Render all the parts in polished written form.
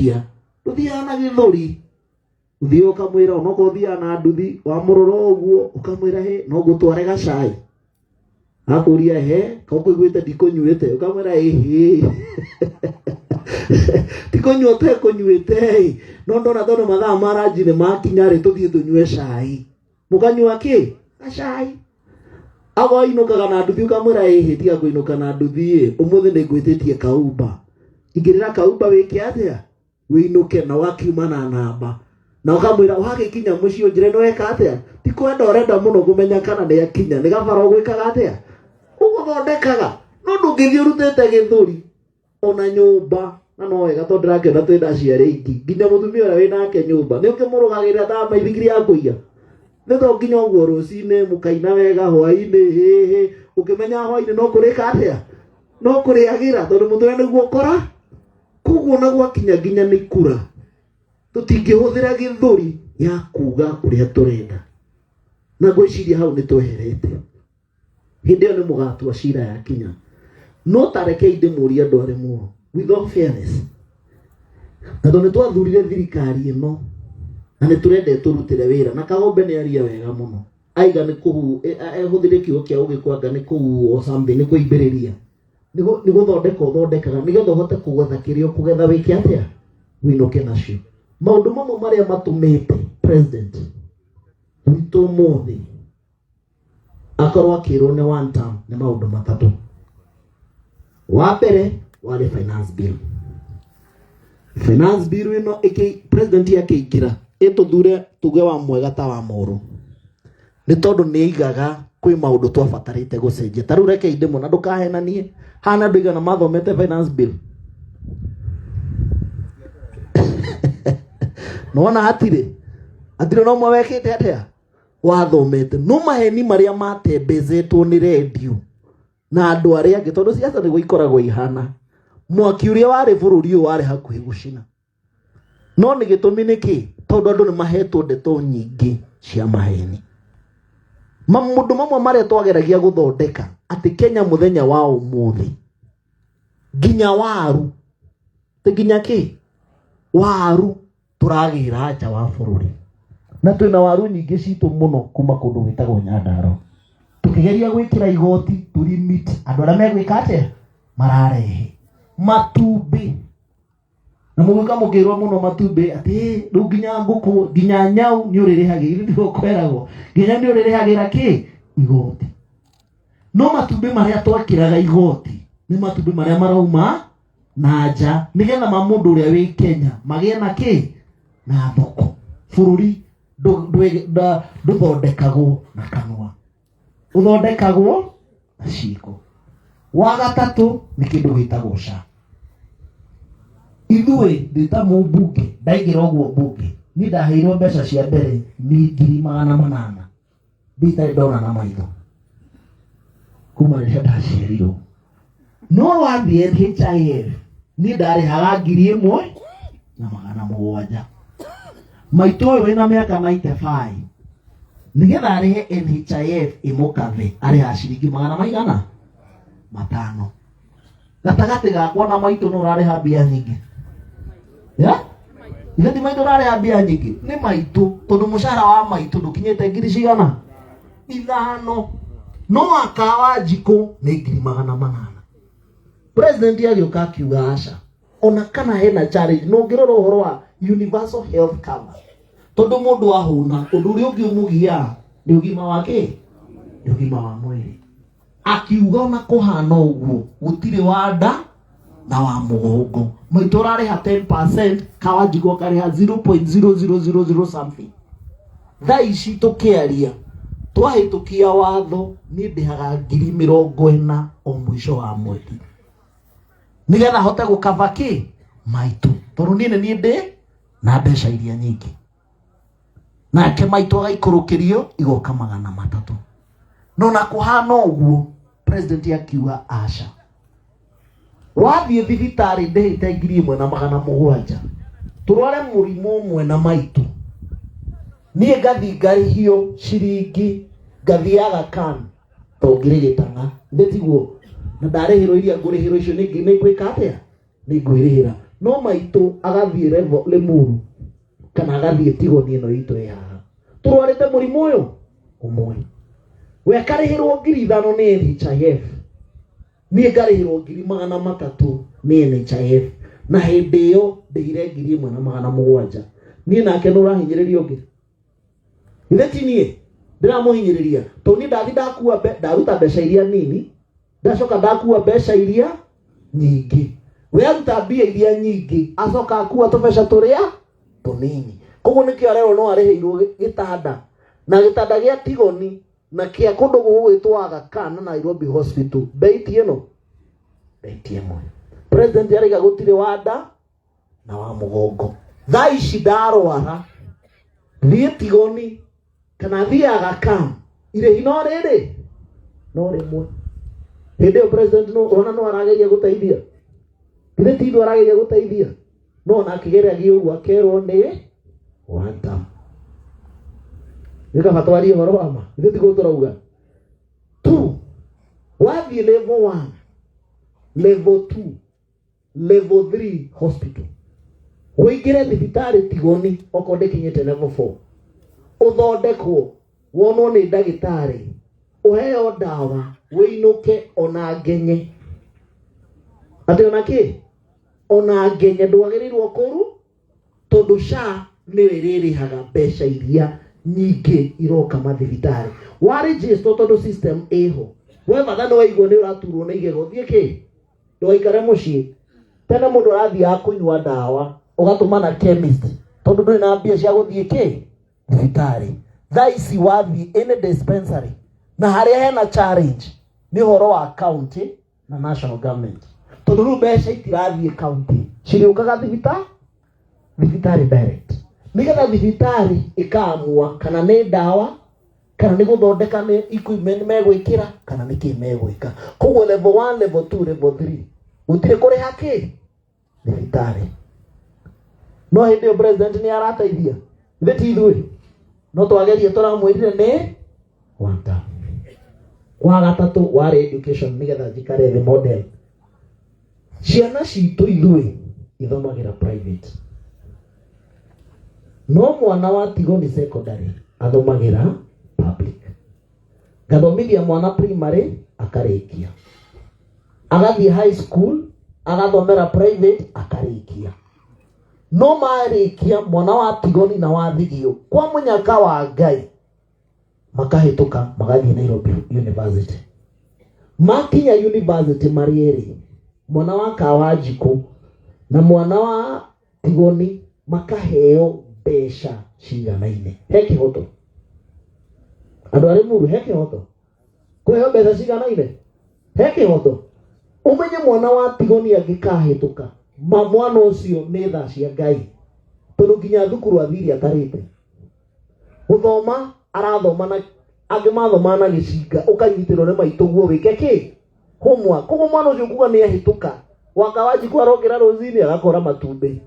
Ndũthiaga na gĩthũri, ũthiĩ ũkamwĩra onokorwo ũthiaga na nduthi, wamũrora ũguo ũkamwĩra he no ngũtware gacai, akũria he ka ũkũiguĩte ndikũnyuĩte, ũkamwĩra ĩhĩ tikũnyua ũtekũnyuĩte ĩ, no ndona tondũ mathaa ma ranji nĩ makinya rĩ, tũthiĩ tũnyue cai. Mũkanyua kĩ? Gacai. Ago ainũkaga na nduthi ũkamwĩra ĩhĩ tiga kũinũka na nduthi ĩ, ũmũthĩ nĩ ngwĩtĩtie kaumba, ingĩrĩra kaumba wĩke atĩa? Wĩinũke. Na ũgakiuma na namba na ũkamwĩra wagĩkinya mũciĩ ũnjĩre nĩ weka atĩa. Ti kwenda ũrenda mũno kũmenya kana nĩ akinya, nĩ gabara ũgwĩkaga atĩa, ũgũthondekaga. No ndũngĩthiĩ ũrutĩte gĩthũri ona nyũmba, na no wega tondũ ndĩrakĩona twĩna aciari aingĩ, nginya mũtumia ũrĩa wĩnake nyũmba nĩ ũkĩmũrũgagĩrĩra ta maithikiri ya kũiya. Nĩ to nginya ũguo rũcinĩ mũkaina wega, hwainĩ hĩhĩ, ũkĩmenya hwainĩ no kũrĩka atĩa, no kũrĩagĩra, tondũ mũtũrĩre nĩguo ũkora. Koguo na gwakinya nginya nĩ kura, tũtingĩhũthĩra gĩthũri ya kuga ũrĩa tũrenda, na ngwĩciria hau nĩ tweherete. Hĩndĩ ĩyo nĩ mũgatua cira yakinya. No tarekei ndĩmũrie andũ arĩ muo, with all fairness, na tondũ nĩ twathurire thirikari ĩno na nĩ tũrenda ĩtũrutĩre wĩra, na Kagombe nĩ aria wega mũno, aiga nĩ kũhu ehũthĩre kiugo kĩa ũgĩkwanga nĩ kũhuo or something, nĩ kũimbĩrĩria, nĩ gũthondeka ũthondekaga nĩgetha ũhote kũgetha kĩrĩa ũkũgetha, wĩke atĩa, wĩinũke nacio. Maũndũ mamwe marĩa matũmĩte president witũ ũmũthĩ akorwo akĩrwo nĩ one term nĩ maũndũ matatũ. Wa mbere warĩ finance bill. Finance bill ĩno ĩkĩ president akĩingĩra ĩtũthure tuge wa mwega ta wa mũrũ, nĩ tondũ nĩ aigaga kwĩ maũndũ twabatarĩte gũcenjia. Ta rĩu rekei ndĩmwe na ndũkahenanie hana andũ igana mathomete finance bill, nona hatirĩ hatirĩ no ũmwe wekĩte atĩa wathomete. No maheni marĩa matembezetwo nĩ rendio na andũ arĩa angĩ, tondũ siasa nĩguo ikoragwo ihana, mwaki ũrĩa warĩ bũrũri ũyũ warĩ hakuhĩ gũcina. No nĩ gĩtũmi nĩ kĩ? Tondũ andũ nĩ mahetwo ndeto nyingĩ cia maheni. Maũndũ mamwe marĩa twageragia gũthondeka atĩ Kenya mũthenya wa ũmũthĩ nginya waru, ti nginya kĩ waru tũragĩra nja wa bũrũri, na twĩna waru nyingĩ citũ mũno kuma kũndũ gwĩtagwo Nyandarua. Tũkĩgeria gwĩkĩra igoti tũ limit andũ arĩa megwĩka atĩa mararehe matumbĩ, na mũgĩũka mũkĩrwo mũno matumbĩ atĩ rĩu nginya ngũkũ nginya nyau nĩ ũrĩrĩhagĩra, ithuĩ nĩguo kweragwo nginya nĩ ũrĩrĩhagĩra kĩ igoti. No matumbĩ marĩa twakĩraga igoti nĩ matumbĩ marĩa marauma na nja, nĩgetha ma mũndũ ũrĩa wĩ Kenya magĩe na kĩ na thoko. Bũrũri ndũthondekagwo na kanua, ũthondekagwo na ciĩko. Wa gatatũ nĩ kĩndũ gĩtagwo SHA. Ithuĩ ndĩ ta mũmbunge ndaingĩra ũguo mbunge, niĩ ndaheirwo mbeca cia mbere nĩ 800,000, nditarĩ ndona na maitho kuma rĩrĩa ndaciarirwo. No wathiĩ NHIF niĩ ndarĩhaga 1700. Maitũ ũyũ wĩna mĩaka 95 nĩgetha arĩhe NHIF ĩmũkathe arĩhaga ciringi magana maigana matano. Gatagatĩ gakwa na maitũ no ũrarĩha mbia nyingĩ ya ithe ti maitũ ũrarĩha mbia nyingĩ nĩ maitũ, tondũ mũcara wa maitũ ndũkinyĩte ngiri cigana ithano, no akawa njikũ nĩ 800,000. President agĩũka akiuga aca, ona kana hena challenge no ũngĩrora ũhoro wa universal health cover, tondũ mũndũ ahũna ũndũ ũrĩa ũngĩ ũmũgiaga nĩ ũgima wa kĩ, nĩ ũgima wa mwĩrĩ. Akiuga ona kũhana ũguo gũtirĩ wa nda na wa mũgongo, maitũ ũrarĩha 10%, kawanjikũ akarĩha 0.0000 something. Thaa ici tũkĩaria twahĩtũkia watho niĩ ndĩhaga 40,000 o mũico wa mweri nĩgetha hote gũkaba kĩ maitũ, tondũ niĩ nĩ niĩ ndĩ na mbeca iria nyingĩ, nake maitũ agaikũrũkĩrio igoka 300. No na kũhana ũguo president akiuga aca, wathiĩ thibitarĩ ndĩhĩte 1700 tũrware mũrimũ ũmwe na maitũ, niĩ ngathiĩ ngarĩhio ciringi ngathiaga kan to ngĩrĩ gĩtang'a ndĩtiguo na ndarĩhĩrwo iria ngũrĩhĩrwo icio nĩ ngwĩka atĩa, nĩ ngwĩrĩhĩra. No maitũ agathiĩ Limuru kana agathiĩ Tigoni ĩno itũ ĩ haha. Tũrwarĩte mũrimũ ũyũ ũmwe. We akarĩhĩrwo 5,000 nĩ NHIF. Niĩ ngarĩhĩrwo 300,000 nĩ NHIF. Na hĩndĩ ĩyo ndĩhire 1,700. Niĩ nake nũ ũrahinyĩrĩria ũngĩ? Githĩ ti niĩ ndĩramũhinyĩrĩria? Tondũ niĩ ndathi ndakua ndaruta mbeca iria nini, ndacoka ndakua mbeca iria nyingĩ. We aruta mbia iria nyingĩ, acoka akua tũbeca tũrĩa tũnini. Koguo nĩkĩo arerwo no arĩhĩirwo gĩtanda. Na gĩtanda gĩa Tigoni na kĩa kũndũ gũgwĩtwo Aga Khan na Nairobi Hospital, bei ti ĩno, bei ti ĩmwe. President araiga gũtirĩ wa nda na wa mũgongo. Thaa ici ndarwara thiĩ Tigoni kana thiĩ Aga Khan, irĩhi no rĩrĩ no rĩmwe. Hĩndĩ ĩyo president no ona no arageria gũteithia, githĩ ti ithuĩ arageria gũteithia? No ona akĩgeragia ũguo akerwo nĩ one term. Nĩ kaba twarie ũhoro wa ma, githĩ tiguo tũrauga? Two, wathiĩ level 1, level 2, level 3 hospital, ũingĩre thibitarĩ Tigoni okorwo ndĩkinyĩte level 4, ũthondekwo, wonwo nĩ ndagĩtarĩ, ũheo ndawa, wĩinũke ona ngenye. Atĩ ona kĩ? Ona ngenye ndwagĩrĩirwo kũru, tondũ SHA nĩyo ĩrĩrĩhaga mbeca iria nyingĩ iroka mathibitarĩ. Wa register tondũ system ĩho. We batha nĩ waigua nĩ ũraturwo nĩ igego, thiĩ kĩ? Ndũgaikare mũciĩ. Tene mũndũ arathiaga kũnyua ndawa, ũgatũma na chemist, tondũ ndũrĩ na mbia cia gũthiĩ kĩ? Thibitarĩ. Thaa ici wathiĩ any dispensary, na harĩa hena challenge nĩ ũhoro wa county na national government, tondũ rĩu mbeca itirathiĩ county, cirĩũkaga thibitarĩ direct, nĩgetha thibitarĩ ĩkaamua kana nĩ ndawa kana nĩ gũthondeka nĩ equipment megwĩkĩra kana nĩ kĩ megwĩka. Koguo level 1, level 2, level 3 gũtirĩ kũrĩha kĩ thibitarĩ. No hĩndĩ ĩyo president nĩ arateithia, ithuĩ ti ithuĩ no twagerie tũramwĩrire nĩ one term. Wa gatatũ warĩ education, nĩgetha njikare thĩ model. Ciana citũ ithuĩ ithomagĩra private, no mwana wa Tigoni secondary athomagĩra public. Ngathomithia mwana primary akarĩkia, agathiĩ high school agathomera private akarĩkia. No marĩkia mwana wa Tigoni na wa Thigio kwa mũnyaka wa Ngai makahĩtũka magathiĩ Nairobi University. Makinya university marĩ erĩ, mwana wa Kawanjikũ na mwana wa Tigoni makaheo mbeca ciganaine. He kĩhoto? Andũ arĩ muru, he kĩhoto kũheo mbeca ciganaine? He kĩhoto? Ũmenye mwana wa Tigoni angĩkahĩtũka, ma mwana ũcio nĩ tha cia Ngai, tondũ nginya thukuru athire atarĩte gũthoma, arathoma na angĩ mathoma na gĩcinga, ũkanyitĩrwo nĩ maitũguo wĩke kĩ homework. Koguo mwana ũcio kuga nĩ ahĩtũka, Wakawanjikũ arokĩra rũcinĩ agakora matumbĩ,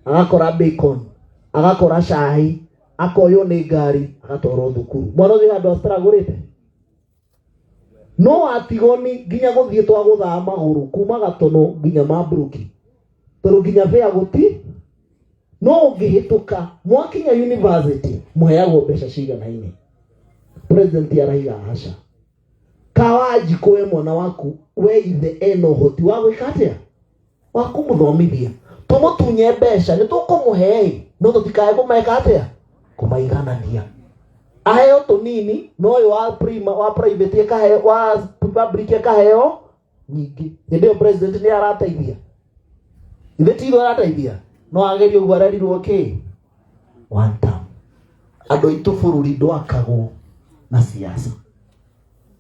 agakora bacon, agakora cai, akoywo nĩ ngari agatwarwo thukuru. Mwana ũcio handũ astragũrĩte no Watigoni nginya gũthiĩ twagũthaa magũrũ kuma Gatono nginya Mambũrũki, tondũ nginya bĩa gũti. No ũngĩhĩtũka mwakinya university mũheagwo mbeca ciganaine. President araiga aca, Kawanjikũ we mwana waku we ithe ena ũhoti wa gwĩka atĩa wa kũmũthomithia, tũmũtunye mbeca nĩ tũkũmũhe no tũtikae kũmeka atĩa kũmaiganania, aheo tũnini no ũyũ wa prima, wa private ĩkaheo, wa public ĩkaheo nyingĩ. Hĩndĩ ĩyo president nĩ arateithia, ithe ti ithuĩ arateithia? No agerie ũguo arerirwo kĩ one term. Andũ aitũ, bũrũri ndwakagwo na siasa.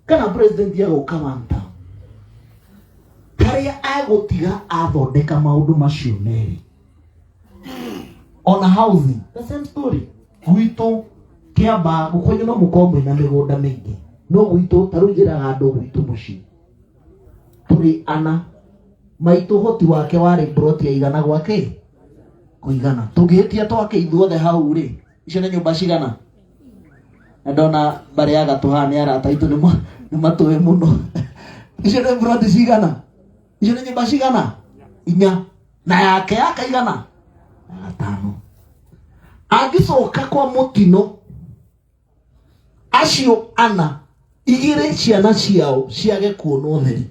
Kana president agoka one term, harĩa agũtiga athondeka maũndũ macio merĩ. Ona housing, the same story. Gwitũ Kĩambaa gũkwanyu no mũkorwo mwĩna mĩgũnda mĩingĩ, no gwitũ ta rĩu njĩraga andũ, gwitũ mũciĩ tũrĩ ana, maitũ ũhoti wake warĩ mburoti ya igana gwake kũigana. Tũngĩhĩtia twake ithuothe hau rĩ, icio nĩ nyũmba cigana? Na ndona mbarĩ ya gatũ haha nĩ arata aitũ, nĩ matũĩ mũno. Icio nĩ mburoti cigana? Icio nĩ nyũmba cigana? Inya. Na yake yakaigana ya gatano. Angĩcoka kwa mũtino acio ana igĩrĩ ciana ciao ciage kuona ũtheri,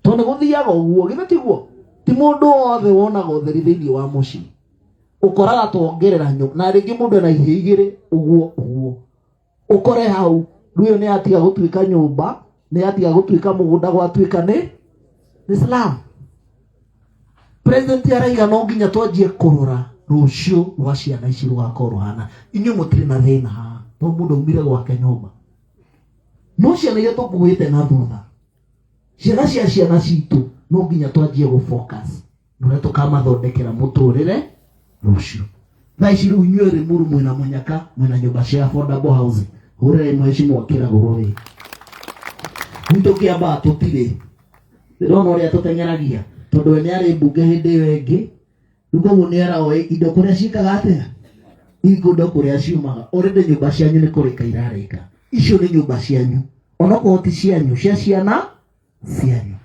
tondũ nĩ gũthiaga ũguo, githĩ tiguo? Ti mũndũ wothe wonaga ũtheri thĩinĩ wa mũciĩ, ũkoraga tuongerera nyũ na rĩngĩ mũndũ ena ihĩ igĩrĩ ũguo ũguo, ũkore hau rĩu ĩyo nĩ yatiga gũtuĩka nyũmba, nĩ yatiga gũtuĩka mũgũnda, gwatuĩka nĩ slum. President araiga no nginya twanjie kũrora rũciũ rwa ciana ici rũgakorwo rũhana. Inyuĩ mũtirĩ na thĩna haha tondũ mũndũ aumire gwake nyũmba, no ciana iria tũkuĩte na thutha, ciana cia ciana citũ, no nginya twanjie gũ focus na ũrĩa tũkamathondekera mũtũrĩre rũciũ. Thaa ici rĩu inyuĩ Limuru mwĩna mũnyaka, mwĩna nyũmba cia affordable housing, hũrĩrai mheshimiwa Kĩragũrũ rĩ. Gwitũ Kĩambaa tũtirĩ, ndĩrona ũrĩa tũteng'eragia tondũ we nĩ arĩ mbunge hĩndĩ ĩyo ĩngĩ, rĩu koguo nĩ aroĩ indo kũrĩa ciĩkaga atĩa, indo kũrĩa ciumaga. Already nyũmba cianyu nĩ kũrĩka irarĩka, icio nĩ nyũmba cianyu, onokorwo ti cianyu, cia ciana cianyu.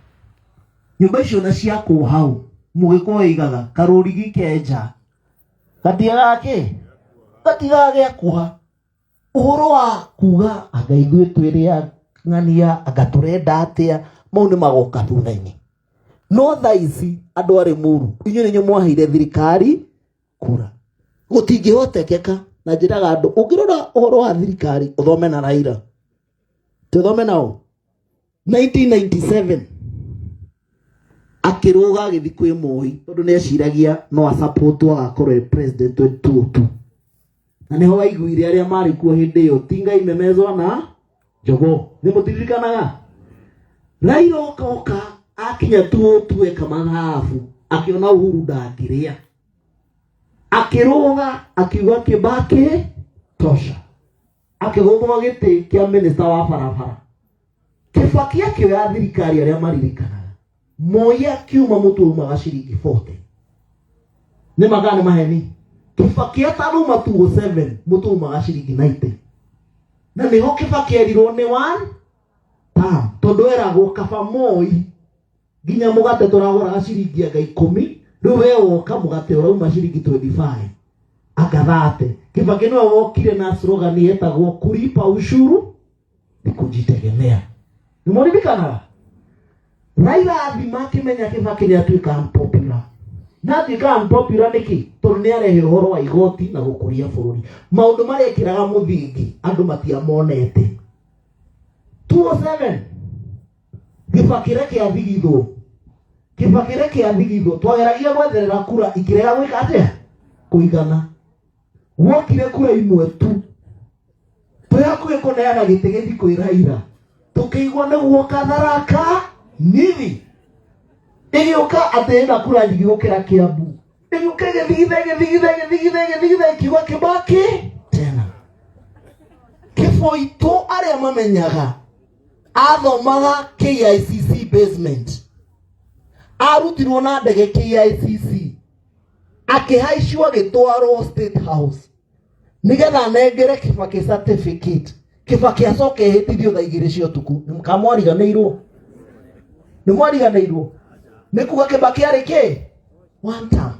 Nyũmba icio na ciakwo hau mũgĩkorwo igaga karũrigi kenja gatigaga kĩ, gatigaga gĩa kuha. Ũhoro wa kuga anga ithuĩ twĩrĩ ng'ania, anga tũrenda atĩa, mau nĩ magoka thutha-inĩ. No thaa ici andũ a Limuru, inyuĩ nĩ inyuĩ mwaheire thirikari kura, gũtingĩhotekeka. Na njĩraga andũ, ũngĩrora ũhoro wa thirikari ũthome na Raila, tũthome nao 1997 akĩrũga agĩthiĩ kwĩ Moi tondũ nĩ eciragia no asapotwo agakorwo e president 2002, na nĩho waiguire arĩa marĩ kuo hĩndĩ ĩyo tinga imemezwa na jogoo. Nĩ mũtiririkanaga Raila oka oka akinya 2002 eka mathabu akĩona Uhuru ndangĩrĩa, akĩrũga akiuga Kibaki tosha, akĩgũthwo gĩtĩ kĩa minista wa barabara. Kibaki akĩoya thirikari, arĩa maririkanaga Moi akiuma mũtu umaga ciringi 40, nĩ magaa nĩ maheni. Kibaki atanauma 207 mũtu umaga ciringi 90, na nĩho Kibaki erirwo nĩ one term, tondũ eragwo kaba Moi nginya mũgate tũragũraga ciringi anga 10, rĩu we woka mũgate ũrauma ciringi 25 anga 30. Kibaki nĩwe wokire na slogan yetagwo kulipa ushuru ni kujitegemea. Nĩ mũririkanaga Raila athima akĩmenya Kibaki nĩ atuĩka unpopular, na atuĩka unpopular nĩkĩ? Tondũ nĩ arehe ũhoro wa igoti na gũkũria bũrũri, maũndũ marĩa ekĩraga mũthingi andũ matiamonete. 207 Kibaki reke athigithwo, Kibaki reke athigithwo. Twageragia gwetherera kura ikĩrega gwĩka atĩa, kũigana. Gwokire kura imwe tu, twĩ hakuhĩ kũneana gĩtĩ gĩthi kwĩ Raila, tũkĩigua nĩ guoka Tharaka Nithi ĩgĩũka atĩ ĩna kura nyingĩ gũkĩra Kiambu, ĩgĩũka ĩgĩthigitha ĩgĩthigitha ĩgĩthigitha ĩgĩthigitha ĩkiuga Kibaki tena. Kĩboitũ arĩa mamenyaga athomaga KICC basement, arutirwo na ndege KICC, akĩhaicwo agĩtwarwo State House nigetha anengere Kibaki certificate. Kibaki acoke ehĩtithio thaa 2 cia ũtukũ. Nĩ kamwariganĩirwo, nĩ mwariganĩirwo nĩ kuga Kibaki arĩ kĩ one term.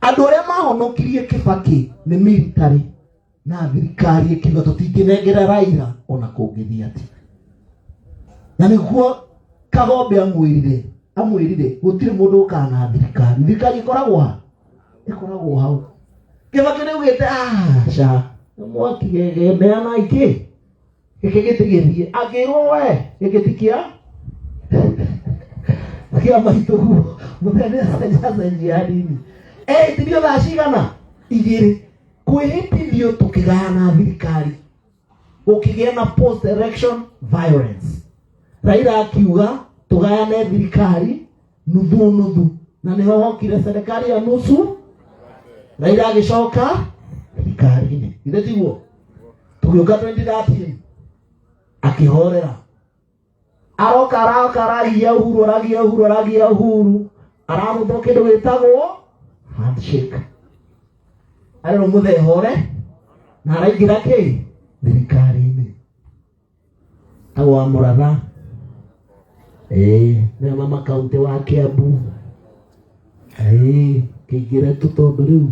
Andũ arĩa mahonokirie Kibaki nĩ military na thirikari ĩkiuga tũtingĩnengera Raila ona kũngĩthiĩ atĩa, na nĩguo Kagombe amwĩrire gũtirĩ mũndũ ũkaga na thirikari, thirikari ĩkoragwo ha, ĩkoragwo hau. Kibaki nĩ augĩte aca mwaki neanai kĩ gĩkĩ gĩtĩ gĩthiĩ, akĩrwo we gĩkĩ ti kĩa maitũ, mũthenya acenjia hanini ehĩtithio thaa cigana 2 kwĩhĩtithio, tũkĩgayana thirikari, gũkĩgĩa na post election violence. Raila akiuga tũgayane thirikari nuthu nuthu, na nĩho hokire serikali ya nusu. Raila agĩcoka thirikari-inĩ, ithe tiguo? Tũgĩũka 2013 akĩhorera, aroka aroka aragia Uhuru, aragia Uhuru, aragia Uhuru, ararũthwo kĩndũ gĩtagwo handshake, arerwo mũthehore na araingĩra kĩ thirikari-inĩ tagwo wa Mũratha, ĩĩ nĩwe mama kaunti wa Kiambu. Ĩĩ, kĩingĩre tu tondũ rĩu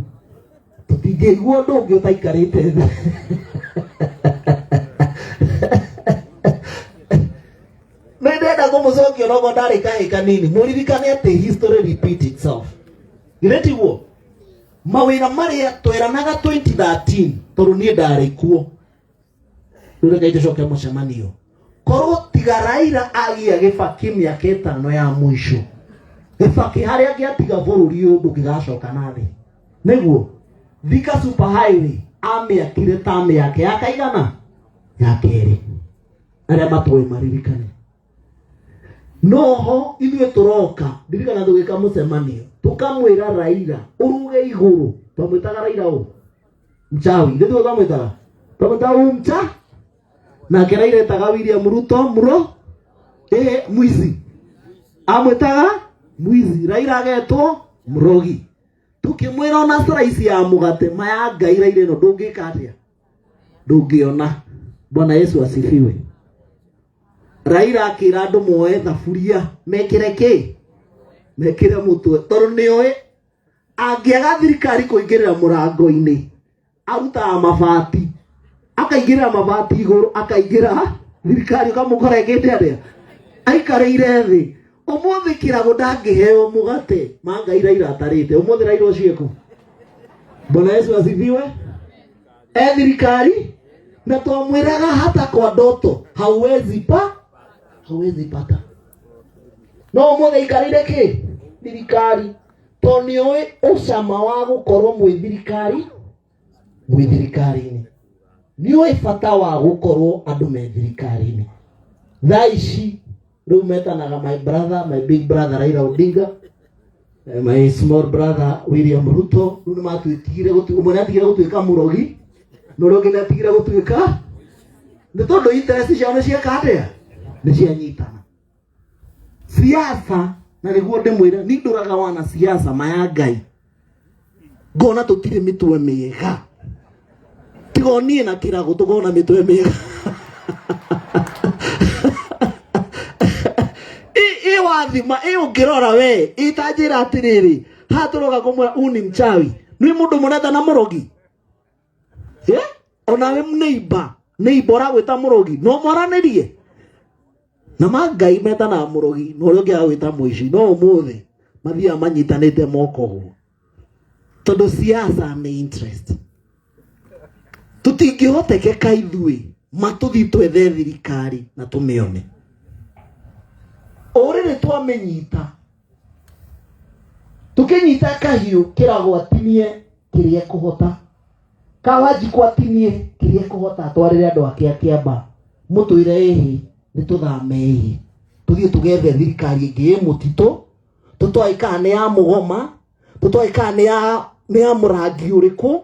tũtingĩigua ũndũ ũngĩ ũtaikarĩte thĩ. Nĩ ndĩrenda kũmũcokia onokorwo ndarĩ kahĩ kanini, mũririkane atĩ history repeat itself. Githĩ tiguo? Mawĩra marĩa tweranaga 2013 tondũ niĩ ndarĩ kuo. Rĩu reke tũcoke mũcemanio. Korwo tiga Raila agĩa Gĩbakĩ mĩaka ĩtano ya mũico, Gĩbakĩ harĩa angĩatiga bũrũri ũyũ ndũngĩgacoka na thĩ. Nĩguo Thika Super Highway amĩakire ta mĩaka ya kaigana ya kerĩ, arĩa matoĩ maririkane. Noho ithuĩ tũroka, ndirikana tũgĩka mũcemanio tũkamwĩra Raila ũruge igũrũ, twamwĩtaga Raila ũ mchawi, ithuĩ tiguo twamwĩtaga, twamwĩtaga u mcha, nake Raila etaga William Ruto muro mwizi, amwĩtaga mwizi, Raila agetwo mũrogi. Tukĩmwĩra ona slice ya mũgate maya Ngai Raila ĩno ndũngĩka atĩa, ndũngĩona. Bwana Yesu asifiwe. Raila akĩra andũ moe thaburia mekĩre kĩ, mekĩre mũtwe, tondũ nĩoĩ angĩaga thirikari kũingĩrĩra mũrango-inĩ arutaga mabati, akaingĩrĩra mabati igũrũ, akaingĩra thirikari ũkamũkora ĩkĩte atĩa, aikarĩire thĩ. Ũmũthĩ kĩrago ndangĩheo mũgate ma Ngai Raila atarĩte. Ũmũthĩ Raila ũcio ekũ? Bwana Yesu asifiwe. E thirikari na twamwĩraga hata kwa ndoto hauwezi pa hauwezi pata. No ũmũthĩ aikarĩire kĩ? Thirikari. Tondũ nĩũĩ ũcama wa gũkorwo mwĩ thirikari, mwĩ thirikari-inĩ. Nĩũĩ bata wa gũkorwo andũ me thirikari-inĩ. Thaa ici rĩu metanaga my brother, my big brother Raila Odinga, my small brother William Ruto. Rĩu nĩmatuĩkire ũmwe nĩatigire gũtuĩka mũrogi na ũrĩa ũngĩ nĩatigire gũtuĩka, nĩ tondũ interest ciao nĩ cieka atĩa, nĩ cianyitana. Siasa, na nĩguo ndĩmwĩre ni ndũraga wana siasa maya Ngai, ngona tũtirĩ mĩtwe mĩega, tiga o niĩ na kĩrago tũkona mĩtwe mĩega. Ĩ wathima, ĩ ũngĩrora we, ĩ ta njĩra atĩrĩrĩ, haha tũroka kũmwĩra u ni mchawi, nĩ mũndũ mũretha na mũrogi. Onawe neighbor, neighbor ũragwĩta mũrogi, no mwaranĩrie na ma Ngai metanaga mũrogi na ũrĩa ũngĩ agwĩta mũici, no ũmũthĩ mathiaga manyitanĩte moko ũguo, tondũ siasa nĩ interest. Tũtingĩhotekeka ithuĩ matũthiĩ twethe thirikari na tũmĩone. Ũrĩrĩ twamĩnyita, tũkĩnyita kahiũ kĩragwo atinie kĩrĩa ekũhota, Kawanjikũ atinie kĩrĩa ekũhota atwarĩre andũ ake a Kĩamba, mũtwĩre ĩhĩ nĩ tũthame ĩhĩ tũthiĩ tũgethe thirikari ĩngĩ ĩ mũtitũ, tũtoĩ kana nĩ ya mũgoma, tũtoĩ kana nĩ ya mũrangi ũrĩkũ,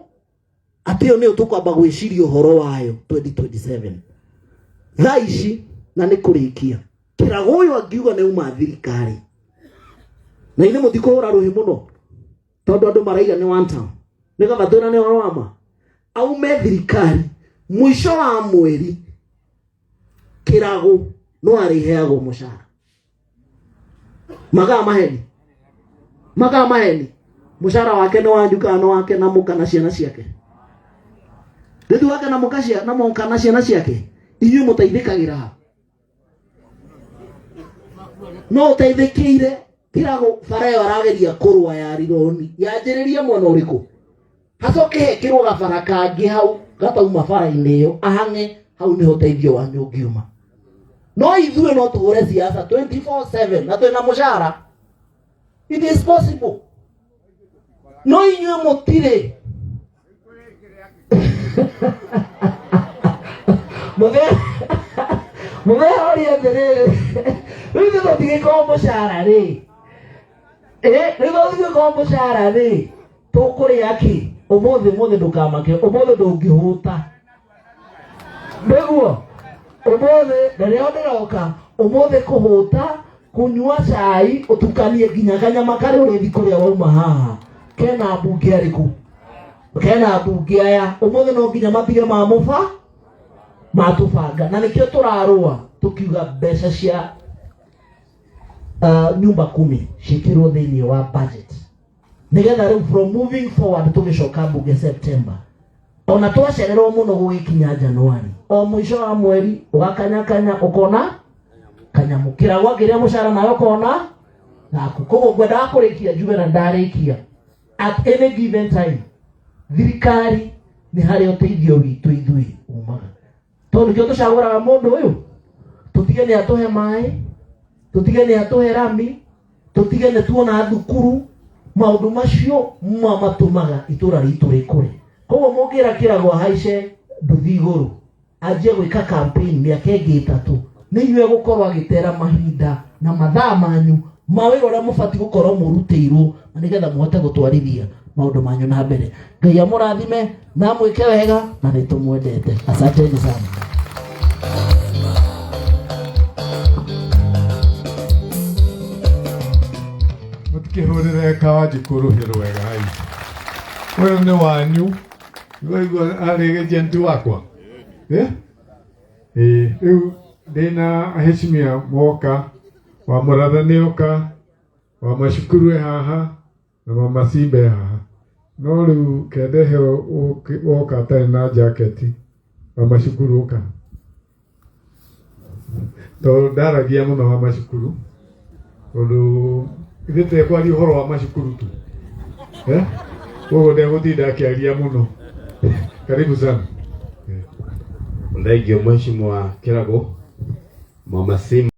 atĩ ĩyo nĩyo tũkwamba gwĩciria ũhoro wayo 2027. Thaa ici na nĩ kũrĩkia, kĩrago ũyũ angiuga nĩ uma thirikari, na ithuĩ mũtikũhũra rũhĩ mũno tondũ andũ maraiga nĩ one term, nĩ kaba twĩra nĩ ũhoro wa ma, aume thirikari mũico wa mweri kĩrago no arĩheagwo mũcara. Magaa maheni, magaa maheni, mũcara wake nĩ wanyu kana nĩ wake na mũka na ciana ciake? Rĩu wake na mũka na mũka na ciana ciake, inyuĩ mũteithĩkagĩra ha? No ũteithĩkĩire kĩrago bara ĩyo arageria kũrũa ya rironi yanjĩrĩrie mwena ũrĩkũ, hacoke hekĩrwo gabara kangĩ hau gatauma bara-inĩ ĩyo ahang'e hau nĩho ũteithio wanyu ũngiuma. No ithuĩ no tũhũre siasa 24/7 na twĩna mũcara, it is possible. No inyuĩ mũtirĩ. Mũthee oria atĩrĩrĩ, rĩu ithuĩ tũtingĩkorwo mũcara rĩ, rĩu tũtingĩkorwo mũcara rĩ, tũkũrĩa kĩ ũmũthĩ? Ũmũthĩ ndũkamake, ũmũthĩ ndũngĩhũta nĩguo ũmũthĩ rĩrĩa ndĩroka ũmũthĩ kũhũta kũnyua cai ũtukanie nginya kanyama karĩa ũrĩthi kũrĩa wauma haha kena mbunge arĩkũ, kena mbunge aya ũmũthĩ no nginya matige mamũba matũbanga, na nĩkĩo tũrarũa tũkiuga mbeca cia nyumba kumi ciĩkĩrwo thĩinĩ wa budget. Nĩgetha rĩu from moving forward tũgĩcoka mbunge September, ona twacererwo mũno gũgĩkinya Januari, o mũico wa mweri ũgakanyakanya ũkona kanyamũ kĩragwa kĩrĩa mũcara nawe ũkona gaku. Koguo ngwendaga kũrĩkia njuge na ndarĩkia, at any given time thirikari nĩ harĩa ũteithio witũ ithuĩ umaga, tondũ nĩkĩo tũcagũraga mũndũ ũyũ. Tũtige nĩ atũhe maĩ, tũtige nĩ atũhe rami, tũtige nĩ tuona thukuru. Maũndũ macio ma matũmaga itũra ritũ rĩkũre. Koguo mũngĩra kĩragwo ahaice nduthi igũrũ anjie gwĩka campaign mĩaka ĩngĩ 3, nĩ inyuĩ gũkorwo agĩtera mahinda na mathaa manyu ma wĩra ũrĩa mũbatiĩ gũkorwo mũrutĩirwo, na nĩgetha mũhote gũtwarithia maũndũ manyu na mbere. Ngai amũrathime na amwĩke wega, na nĩ tũmwendete. Asanteni sana. Mũtikĩhũrĩre Kawanjikũ rũhĩ rwega ĩ. Ũyũ nĩ wanyu. Waigua arĩ agent wakwa. Eh? Ĩĩ, rĩu ndĩna aheshimiwa moka, wa Mũratha nĩoka, wa macukuru e haha, na mama Simba e haha. No rĩu kendehe woka atarĩ na jaketi, wa macukuru ũka. Tondũ ndaragia mũno wa macukuru, tondũ ithuĩ tũtekwaria ũhoro wa macukuru tu. Eh? Koguo ndegũtinda akĩaria mũno. Karibu sana. Thank you, Mheshimiwa Kirago. Mama Simba.